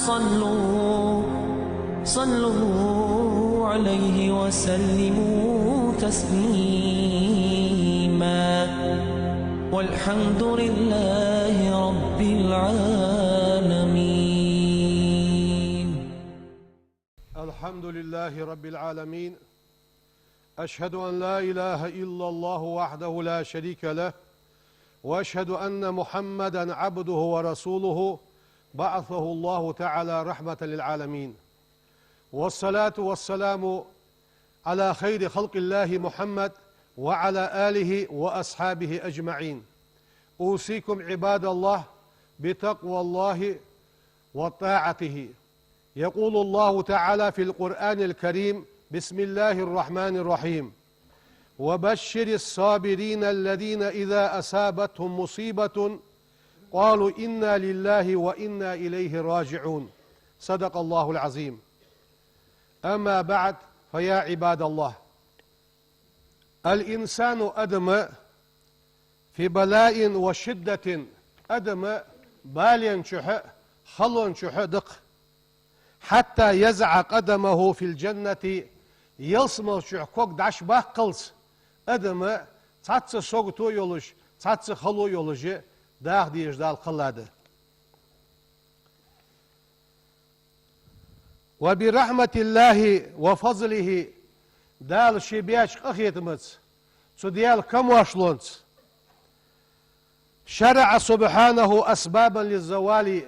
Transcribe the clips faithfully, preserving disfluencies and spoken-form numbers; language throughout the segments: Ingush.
صلوا، صلوا عليه وسلموا تسليما. والحمد لله رب العالمين. الحمد لله رب العالمين. أشهد أن لا إله إلا الله وحده لا شريك له، وأشهد أن محمدا عبده ورسوله، بعثه الله تعالى رحمة للعالمين. والصلاة والسلام على خير خلق الله محمد وعلى آله وأصحابه أجمعين. أوصيكم عباد الله بتقوى الله وطاعته. يقول الله تعالى في القرآن الكريم: بسم الله الرحمن الرحيم. وبشر الصابرين الذين إذا أصابتهم مصيبة قالوا إنا لله وإنا إليه راجعون. صدق الله العظيم. أما بعد، فيا عباد الله، الإنسان, адам, في بلاء وشدة, адам бален чухь а, халон чухь а да-кх. حتى يضع قدمه في الجنة, ялсмале чухь ког дӀачубаккхалца, адам цхьацца сагото йолаш, цхьацца хало йолаш даха дезаш Дала кхелла да. وبرحمة الله وفضله, Дала ший беча къахетамца, цу Даьла камоаршалонца, شرع سبحانه أسبابا للزوال,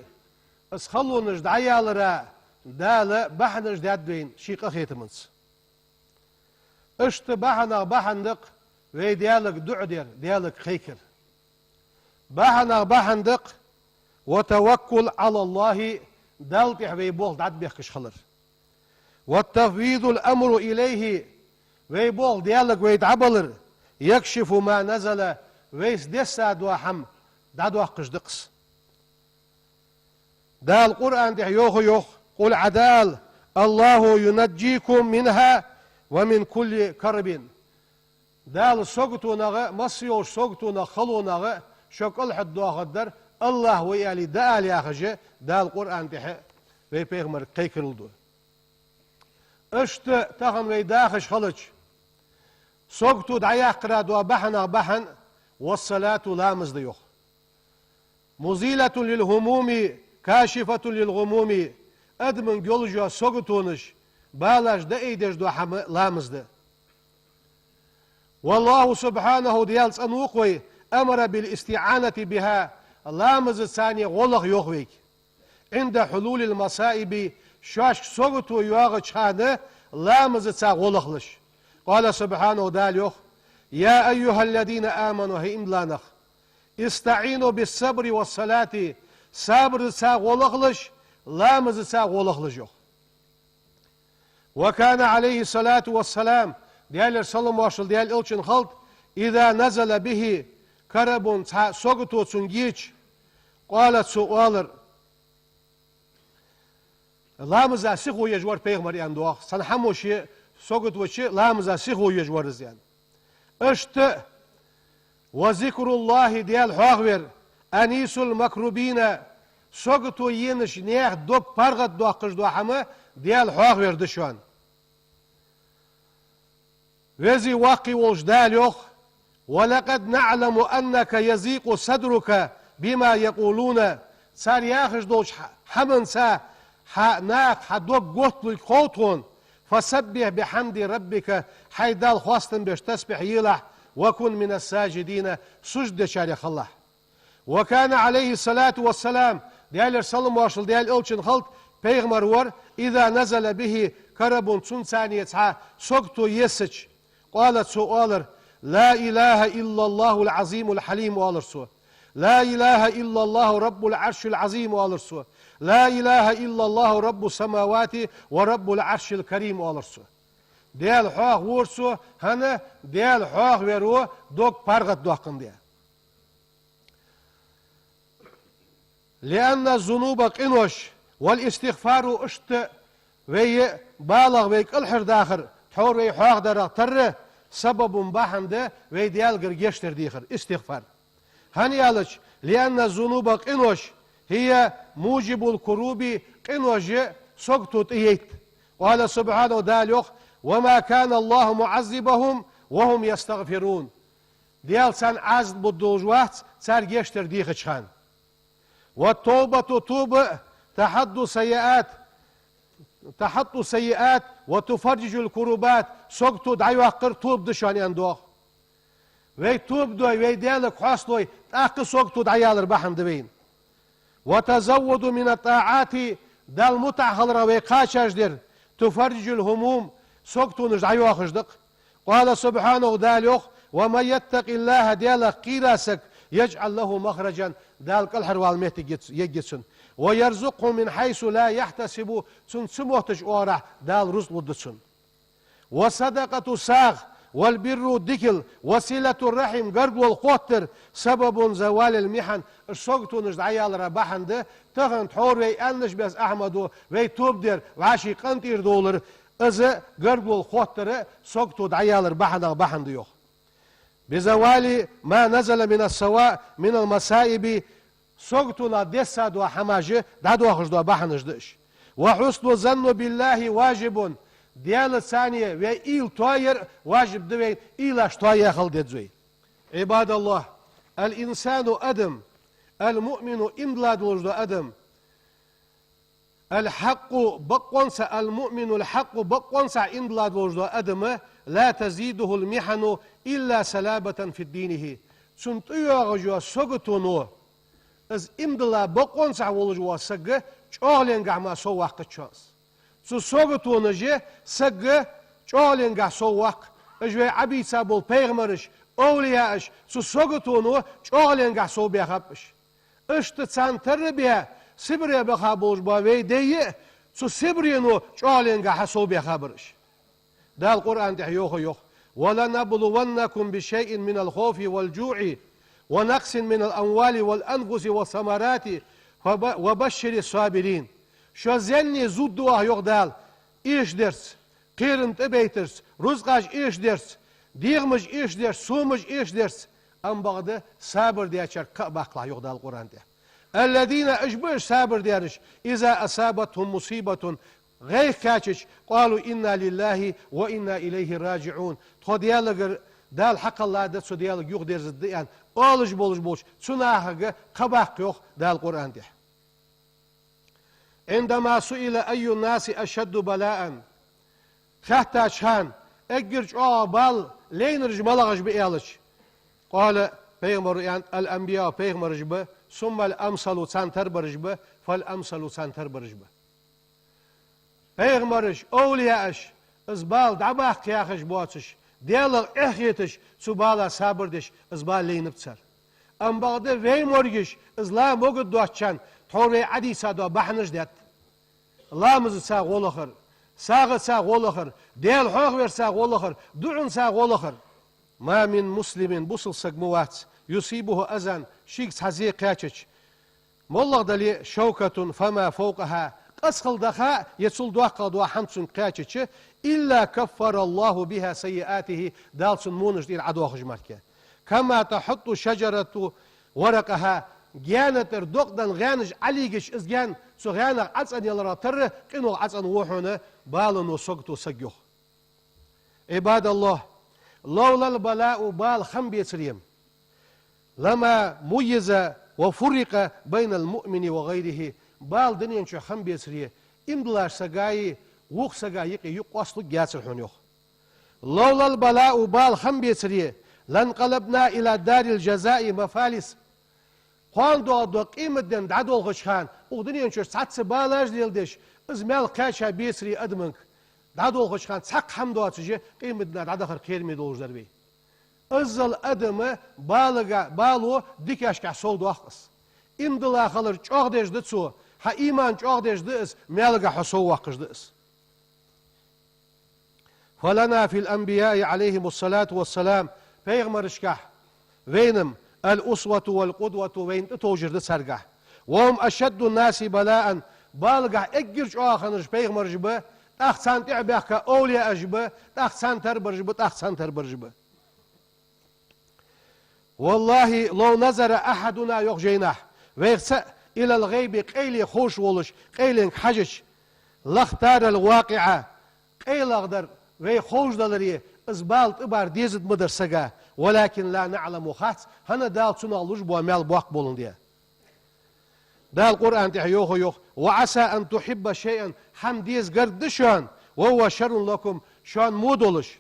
из халонаш дӀаялара Дала бахьанаш даьд вайна ший къахетамца. Иштта бахьанех бахьан да-кх вай Даьлага дуӀа дар, Даьлага кхайкар. Бахьанех бахьан да-кх وتوكل على الله, Далла тӀа вай болх дӀабехкаш хилар. وتفويض الأمر إليه, вай болх Даьлага вай дӀабалар, يكشف ما نزل, вайца дессадола хӀама дӀадоаккхаш да-кх из. Дала Къуръан тӀа йоах, йоах: قل, Ӏа ала: الله ينجيكم منها ومن كل كرب. Дала саготонах а, масса йолча саготонах а, халонах а шо кӀалхьаргдоахаргдар АллахӀ ва, аьле, дӀаала, яхаш, Дала Къуръан тӀа вай пайхамарга кхайкарал ду. Иштта тахан вай дахаш хилча, сагото дӀаяккхара дола бахьанех бахьан والصلاة, ламаз да, йоах. مزيلة للهموم كاشفة للغموم, адамага йолаш йола саготонаш, балаш дӀаайдеш дола хӀама ламаз да. والله سبحانه, Даьла цӀенвоаккх вай, أمر بالاستعانة بها, ламазаца гӀолла йоах вайга. عند حلول المصائب, шоашка сагото йоагӀача хана ламазаца гӀолла луш. قال سبحانه, Дала йоах: يا أيها الذين آمنوا, хӀай иман дилла нах, استعينوا بالصبر والصلاة, сабарца гӀолла луш, ламазаца гӀолла луш, йоах. وكان عليه الصلاة والسلام, Даьлера салам-моаршал Даьла Элчанна хилда, إذا نزل به كرب, цхьа сагото цунга еча, قال, цо оалар, ламаза сихо еш вар пайхамар, аьнна, доагӀа. Цхьан хӀаман ше сагото ваьча, ламаза сихо еш вар из, аьнна. Иштта وذكر الله, Даьла хьоахавар, أنيس المكروبين, сагото енача наьха дог паргӀатдоаккхаш дола хӀама Даьла хьоахавар да шоана. Веза-воккха волча Дала йоах: ولقد نعلم أنك يضيق صدرك بما يقولون, цар яхаш долча хӀа-, хӀаманца хьа наха хьа дог готтлургва хов тхона, فسبح بحمد ربك, хьай Далла хоастам беш тасбихь елахь, وكن من الساجدين, сужуд дечарех хилалахь. وكان عليه الصلاة والسلام, Даьлера салам-моаршал Даьла Элчанна хилда, пайхамар вар, إذا نزل به كرب, цунца цхьа сагото ессача, قال, цо оалар: لا إله إلا الله العظيم الحليم, оалар цо. لا إله إلا الله رب العرش العظيم, оалар цо. لا إله إلا الله رب السماوات ورب العرش الكريم, оалар цо. Даьла хьоахавора цо, хӀана, Даьла хьоахаваьр ва дог паргӀатдоаккхаш да. لأن الذنوب, къинош, والاستغفار, иштта вай балагӀа, вай кӀалхардахар, тхьовра вай хьоахадарах тара, سبب, бахьан да вай Даьлагара гешт дар дехар, истигъфар. ХӀана аьлча, لأن الذنوب, къинош, هي موجب الكروب, къинош сагото тӀаейт. قال سبحانه, Дала йоах: وما كان الله معذبهم وهم يستغفرون. Даьла царна Ӏазап лургдолаш вац, цар гешт дар дийхача хана. والتوبة, тоба, تحط السيئات, تحط السيئات وتفرج الكربات, сагото дӀайоаккхар тоба да шоана, аьнна доагӀа. Вай тоба дой, вай Даьлага хьоасталой, тӀаккха сагото дӀаялар бахьан да вайна. والتزود من الطاعات, Далла мутӀахьа хиларах вай кхачаш дар, تفرج الهموم, саготонаш дӀайоахаш да-кх. قال سبحانه, Дала йоах: ومن يتق الله, Даьлах кхийра саг, يجعل له مخرجا, Дала кӀалхарвала моттиг ергья цунна, ويرزقه من حيث لا يحتسب, цунна ца моттача оагӀорахьа Дала рузкъа лургда цунна. والصدقة, сагӀа, والبر, дикал, وصلة الرحم, гаргало хоттар, سبب زوال المحن, уж саготонаш дӀаялара бахьан да, тахан тхьовра вай аьннача беса Ахьмада, вай тоба дар, вӀаший къинтӀера довлар, из гаргало хоттар сагото дӀаялара бахьанех бахьан да, йоах. بزوال ما نزل من السوا من المصائب, саготонах десса дола хӀамаш дӀадоахаш дола бахьанаш да уж. وحسن الظن بالله واجب, Даьлаца вай уйла тоаяр важиб да вайна, уйлаш тоаяь хила деза вай. عباد الله, الإنسان, адам, المؤمن, иман дилла долаш дола адам, الحق, бакъонца, المؤمن الحق, бакъонца иман дилла долаш дола адам, لا تزيده المحن إلا صلابة في دينه. Цунна тӀайоагӀаш йола сагото, из иман дилла бакъонца волаш вола саг чӀоагӀленгахьа мара совваккхац шоана из. Цу саготонаша саг чӀоагӀленгахьа совваккх, уж вай Ӏобийца бола пайхамараш, овлияаш, цу саготона чӀоагӀленгахьа совбаьхаб уж. Иштта царна тара баь, Сибре баха болаш бола вай дай а, цу Сибрено чӀоагӀленгахьа совбаьхабар уж. Дала Къуръан тӀа йоах, йоах: ولنبلونكم بشيء من الخوف والجوع ونقص من الأموال والأنفس والثمرات وب-، وبشر الصابرين. Шо зенне зувргда оаха, йоах Дала, эшадерца, кхерам тӀабайтарца, рузкъаш эшадерца, дегӀамаш эшадерца, сомаш эшадерца, амма бакъда сабар дечарга кхаъ баккхалахь, йоах Дала Къуръан тӀа. الذين, уж ба уж сабар дераш, إذا أصابتهم مصيبة, гӀайгӀа кхаьчача, قالوا إنا لله وإنا إليه راجعون. Тхо Даьлагара, Дала хьакхелла да, цу Даьлага юхадерзаргда аьнна, оалаш болаш болча цу нахага кхаъ баккха, йоах Дала Къуръан тӀа. عندما سئل أي الناس أشد بلاء, хаьттача хана, эггара чӀоагӀа бала лайнараш малагӀаш ба аьлча, قال, пайхамара аьннад: الأنبياء, пайхамараш ба, ثم الأمثل, царна тара бараш ба, فالأمثل, царна тара бараш ба. Пайхамараш, овлияаш, из бала дӀабаккха яхаш боацаш, Даьлах эхь хеташ, цу бала сабар деш, из бала лайнаб цар. Амма бакъда вай моргаш, из ла могаргдоацачарна тхьовра вай Ӏодийца дола бахьанаш даьд. Ламазаца гӀо лахар, сагӀаца гӀо лахар, Даьла хьоахаварца гӀо лахар, дуӀанца гӀо лахар. ما من مسلم, бусалба саг ма вац, يصيبه أذى, шийга цхьа зе кхаьчача, моллагӀа дале а, شوكة فما فوقها, къаьстта даха е цул доккхагӀа дола хӀама цунга кхаьчача, إلا كفر الله بها سيئاته, Дала цун вонаш тӀера Ӏодоахаш мара. كما تحط الشجرة ورقها, гаьна тӀара докъадаьнна гӀаьнаш Ӏолийгача, из гаьна цу гӀаьнах Ӏоцӏенъяларах тара къинойх Ӏоцӏенъу хьона балано, сагото, саг, йоах. عباد الله, لولا البلاء, бала хиннабецаре, لما ميز وفرق بين المؤمن وغيره, бала дунен чу хиннабецаре, иман диллача сагаи вокх сагаи юкъе юкъ къоасталургьяцар хьона, йоах. لولا البلاء, бала хиннабецаре, لانقلبنا إلى دار الجزاء مفالس. Кхоана доагӀаргдола къематден дӀадолхача хана, укх дунен чура цхьацца балаш леладеш, из маьл кхаьча бецаре адамашка, дӀадолхача хана цхьаккха хӀама доацаш, къематдийнахьа дӀадахар кхераме долаш дар вай. Иззал адам балага, бало дикашкахьа совдоаккх из. Иман дилла хилар чӀоагӀдеш да цо, хьа иман чӀоагӀдеш да из, маьлагахьа хьо соввоаккхаш да из. فلنا في الأنبياء عليهم الصلاة والسلام, пайхамарашкахь вайна-м الأسوة والقدوة, вайна тӀатовжар да царгахь. وهم أشد الناس بلاء, балагахь эггара чӀоагӀа хиннараш пайхамараш ба, тӀаккха царна тӀехьа баьхка овлияаш ба, тӀаккха царна тара бараш ба, тӀаккха царна тара бараш ба. والله لو نظر أحدنا, йоах жайнахь, вайх цаӀ إلى الغيب, къайле ховш волаш, къайленга хьажача, لاختار الواقع, къайлагӀа дар вай ховш даларе, из бала тӀабар дезаргда ма дар сага, ولكن لا نعلم, хац, хӀана, Дала цунах луш бола маьл боккха боландаь. Дала Къуръан тӀа йоах, йоах: وعسى أن تحبوا شيئا, хӀама деза гаргда шоана, وهو شر لكم, шоана во долаш.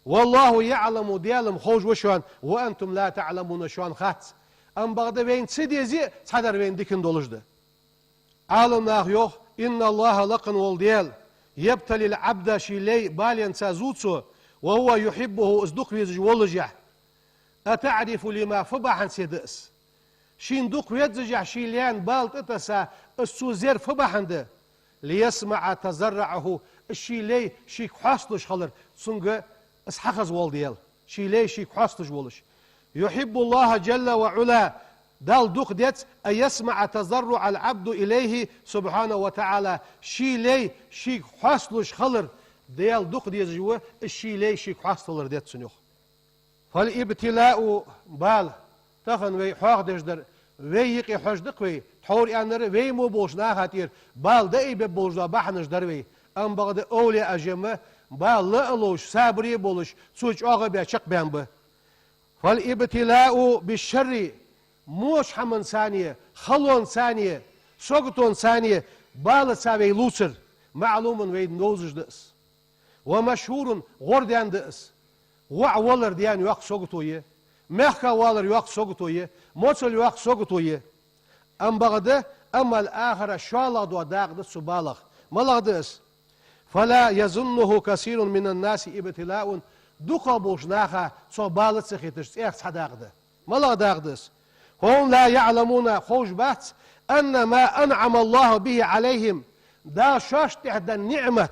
والله يعلم, Даьла-м ховш ва шоана, وأنتم لا تعلمون, шоана хац. Амма бакъда вайна ца дезе а, цхьадар вайна дикана долаш да. Ӏаламнаха йоах: إن الله, лакха вола Даьла, يبتلي العبد, ший лай баленца зув цо, وهو يحبه, из дукха везаш воллашехь. أتعرف لما, фу бахьанца да из? Шийна дукха везашехь ший лайна бала тӀатесса, из цо зер фу бахьан да? ليسمع تضرعه, из ший лай шийга хьоасталуш хилар, цунга из хьахаза вола Даьла, ший лай шийга хьоасталуш волаш. يحب الله جل وعلا, Далла дукха деза, أن يسمع تضرع العبد إليه سبحانه وتعالى, ший лай шийга хьоасталуш хилар Даьла дукха дезаш ва, из ший лай шийга хьоасталар деза цунна, йоах. فالابتلاء, бала, тахан вай хьоахадеш дар, вай юкъе хьожаш да-кх вай, тхьовра аьннар, вай мо болча наха тӀера бала даийбергболаш дола бахьанаш дар вай. Амма бакъда овлияаш-м бала ла а ловш, сабаре а болаш, цо чӀоагӀа баь, чакхбаьнна ба. فالابتلاء بالشر, воча хӀаманцеи, халонцеи, саготонцеи балаца вай лувцар, معلوم, вайна довзаш да из. ومشهور, гӀарадаьнна да из. ВоӀ валар даьнна йоккха сагото я, мехка валар йоккха сагото я, моцал йоккха сагото я. Амма бакъда, أما الآخرة, шоллагӀа дола дакъа да цу балах. МалагӀа да из? فلا يظنه كثير من الناس ابتلاء, дукхагӀа болча наха цох бала ца хеташ, цӀех цхьа дакъа да. МалагӀа дакъа да из? هم لا يعلمون, ховш бац, أن ما أنعم الله به عليهم, Дала шоашта тӀехь денна ниӀмат,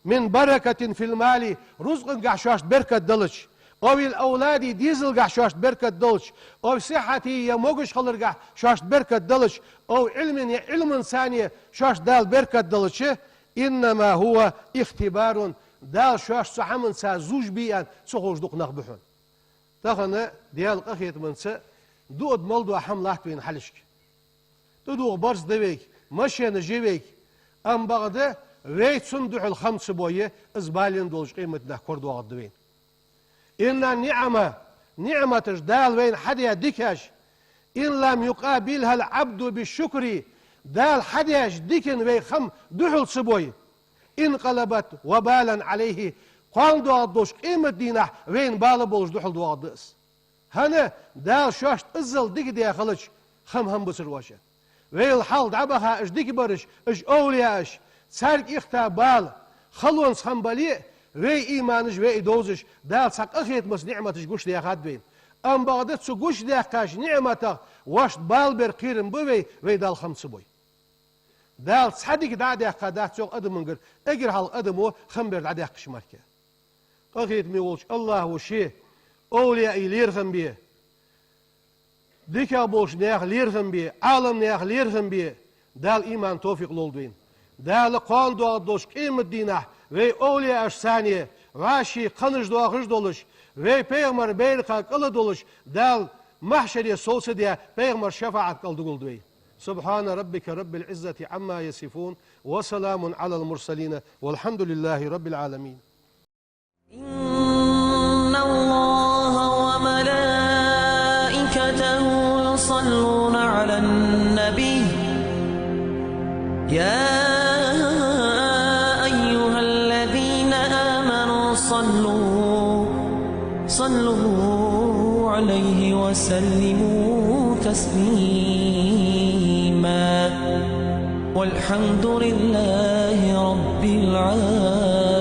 من بركة في المال, рузкъангахь шоашта беркат далча, أو الأولاد, дезалгахь шоашта беркат далча, أو الصحة, е могаш хиларгахь шоашта беркат далча, أو العلم, е Ӏилманцеи шоашта Дала беркат далча, إنما هو اختبار, Дала шоашта цу хӀаманца зувш бий аьнна ца ховш дукха нах ба хьона. Тахан Даьла къахетамца дуад мел дола хӀама латт вайна хьалхашка. ТӀадувха барзкъа да вайга, машенаш я вайга, амма бакъда вай цунна духьал хам ца бой, из бален долаш къематдийнахь корадоагӀаргда вайна. إن النعم, ниӀматаш, Дала вайна хьадаь дикаш, إن لم يقابلها العبد بالشكر, Дала хьадаьча дикан вай хам духьал ца бой, انقلبت وبالا عليه, кхоана доагӀаргдолча къематдийнахь вайна бала болаш духьал доагӀаргда из. ХӀана, Дала шоашта иззал дика даь хилча, хам хӀана бацар оаш? Вайл хьалха дӀабаха уж дика бараш, уж овлияаш, царга ихта бала, халонца хам бале а, вай иманаш, вай довзаш, Дала цхьа къахетамца ниӀматаш гучадаьхад вайна. Амма бакъда цу гучадаьхкача ниӀматах вайна бала бер кхерам ба вай, вай Далла хам ца бой. Дала цхьа дика дӀа а даьккха дац йоах адамагара, эггара хьалха адамо хам бер дӀадаьккхача мара. Къахетаме волча АллахӀо ший овлияий лерхӀам бе, дикагӀа болча наьха лерхӀам бе, Ӏаламнаьха лерхӀам бе, Дала иман, товфикъ лолда вайна. Дала кхоана доагӀаргдолча къематдийнахь вай овлияашцеи, вӀаший кханаш доахаш долаш, вай пайхамара байракха кӀал долаш, Дала махьшаре совцадаь, пайхамара шафаӀат кӀал дугалда вай. سبحان ربك رب العزة عما يصفون، وسلام على المرسلين، والحمد لله رب العالمين. إن الله وملائكته يصلون على النبي، يا أيها الذين آمنوا صلوا، صلوا عليه وسلموا تسليما. والحمد لله رب العالمين.